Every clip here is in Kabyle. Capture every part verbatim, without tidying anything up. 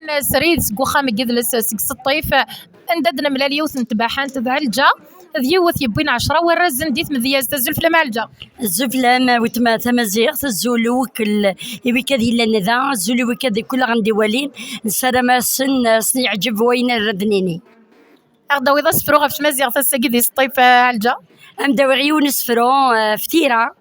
Srid seg uxxam n yidles seg Sṭif, anda d-nemlal yiwet n tbaḥant d Ɛelǧa, d yiwet yewwin ɛecra warrazen di tmedyazt. Azul fell-am a Ɛelǧa. Azul fell-am a weltma tamaziɣt, azul i wekkel i wikad yellan da, azul i wikad kul aɣ-d-iwalin. Nessaram-asen, eh, s-yeɛǧeb wayen ara d-nini. Aɣ-d-tawiḍ asefru ɣef tmaziɣt ass-agi di Sṭif, eh, Ɛelǧa? Am d-awiɣ yiwen asefru, eh, f tira,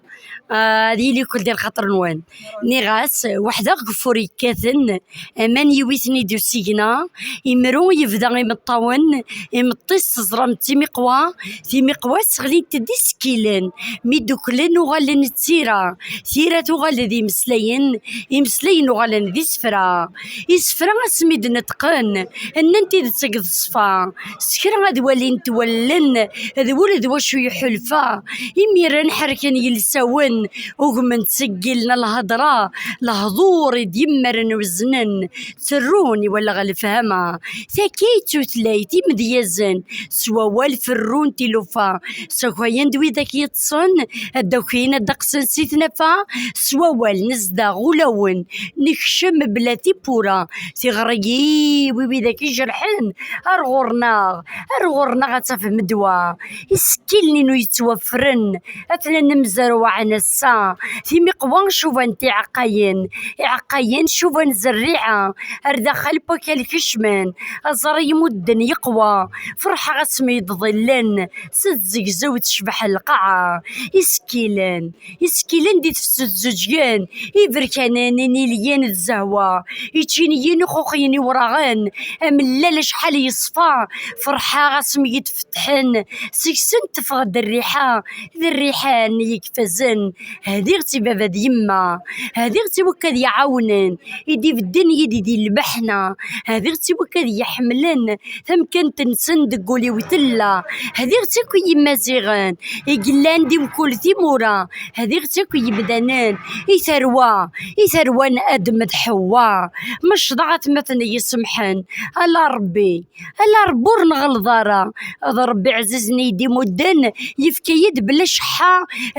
eh, ad yili kul di lxaṭer-nwen. Nniɣ-as, weḥd-eɣ deg ufur yekkaten, aman yiwi-ten-id usigna, imru yebda imeṭṭawen, imeṭṭi-s teẓram d timiqwa, timiqwa sseɣlint-d isekkilen, mi dduklen uɣalen d tira, tira tuɣal d imeslayen, imeslayen uɣalen d isefra, isefra asmi d-neṭqen, nnan tidet deg teṣfa, s kra ad walint wallen, d wul d wacu iḥulfa, imiren ḥerken yilsawen, ugmen-d seg yilen lhedra, lehdur i d-yemmaren uznen, ttrun i walleɣ lefhama, taki d tutlayt imedyazen, s wawal ferrun tilufa, sakayen-d widak yeṭṭsen, ad d-akin ad d-aqsen si tnafa, s wawal nezdeɣ ulawen, nekcem bla tiwwura, tiɣri-iw i widak ijerḥen, ar ɣur-neɣ, ar ɣur-neɣ ad tafem ddwa, isekkilen-inu yettwaffren, atnan mzerwaɛen ass-a, timiqwa cubant iɛeqqayen, iɛeqqayen cuban zerriɛa, ar daxel n wakal kecmen, aẓar i imudden yeqwa, ferḥeɣ asmi i d-ḍillen, s tzegzew tecbeḥ lqaɛa, isekkilen, isekkilen di tefsut zuǧgen, iberkanen inilyen d zehwa, ičiniyen uxuxyen iwraɣen, amellal acḥal yeṣfa, ferḥeɣ asmi i d-fettḥen, seg-sen teffeɣ-d rriḥa, d rriḥa-nni i ifazen, hdiɣ-tt i baba d yemma, hdiɣ-tt i wakk ad iɛawnen, i d-ibedden yid-i di lmeḥna, hdiɣ-tt i wakk ad iḥemmlen, tamkant-nsen deg wul-iw tella, hdiɣ-tt akk i yimaziɣen, i yellan di mkul timura, hdiɣ-tt akk i yimdanen, i tarwa, i tarwa n Adem d Ḥewwa, mecḍeɣ atmaten i yi-semḥen, ala Rebbi, ala Rebbi ur nɣelleḍ ara, d Rebbi ɛzizen i yi-d-imudden, yefka-yi-d bla ceḥḥa,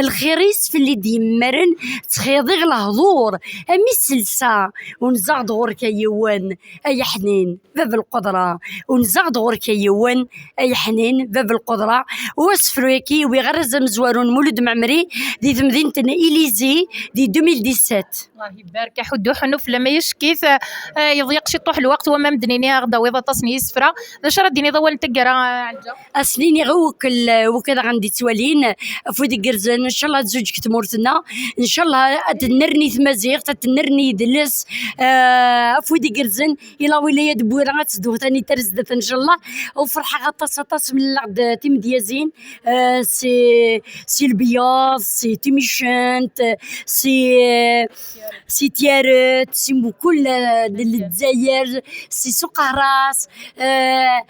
lxir-is fell-i d-yemmaren, ttxiḍiɣ lehdur, am iselsa, unzeɣ-d ɣur-k a yiwen, ay aḥnin, bab lqudra, unzeɣ-d ɣur-k a yiwen, ay aḥnin, bab lqudra, u asefru-agi wiɣ arraz amezwaru n Mulud Mɛemmri di temdint n Ilizi di deux mille dix-sept. Allah ibarek, aḥuddu ḥunu fell-am ay acek-it. Eh, yeḍyeq ciṭuḥ lweqt, wamma m-d-nini aɣ-d-tawiḍ aṭas n yisefra. D acu ara d-tiniḍ awal n taggara, a Ɛelǧa? As-nini i ukel, eh, wukad aɣ-d-ittwalin, afud igerrzen, ncallah ad tzuǧ deg tmurt-nneɣ, ncallah ad tennerni tmaziɣt, ad tennerni yidles, eh, afud igerrzen, ila wilaya d Bwira ad teddu tanit ar zdat, ncallah. U ferḥeɣ aṭas, aṭas, mlaleɣ-d timedyazin, eh, si, si Lbyaḍ, si Timicent, si, eh, si Tyaret, si mkul, eh, d Lezzayer, si Suq Ahras, eh,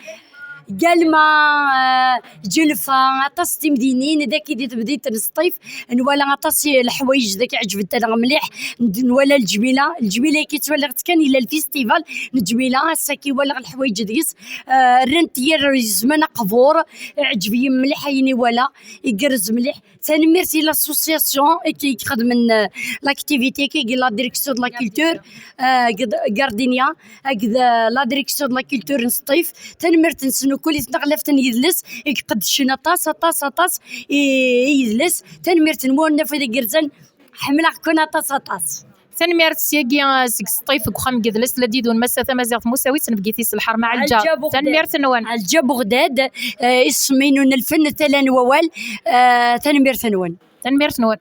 Galma, eh, Ǧelfa, aṭas n timdinin, daki di temdint n Sṭif, nwala aṭas n leḥwayeǧ daki ɛeǧbent-aneɣ mliḥ, n-, nwala Lǧmila, Lǧmila-agi ttwaliɣ-tt kan, yella lfistival n Lǧmila, ass-agi walaɣ leḥwayeǧ deg-s, eh, rrant yir zzman aqbur, iɛǧeb-iyi mliḥ ayen i walaɣ, igerrez mliḥ. Tanemmirt i l'association i ixedmen, eh, l'activité-agi, la direction de la culture, eh, akked Gardenia, akked, eh, la direction de la culture n Sṭif. Tanemmirt-nsen ukkul i tneɣlaft n yidles i iqeddcen aṭas, aṭas, aṭas i, i yidles. Tanemmirt-nwen, afud igerrzen. Ḥemmleɣ-ken aṭas, aṭas. Tanemmirt syagi, eh, seg Sṭif, deg uxxam n yidles, la d-idun massa tamaziɣt Musawit n Bgiti s lḥerma Ɛelǧa. Ɛelǧa Buɣdad. Tanemmirt-nwen. Ɛelǧa Buɣdad, eh, isem-inu n lfen, tala n wawal, eh, tanemmirt-nwen. Tanemmirt-nwen.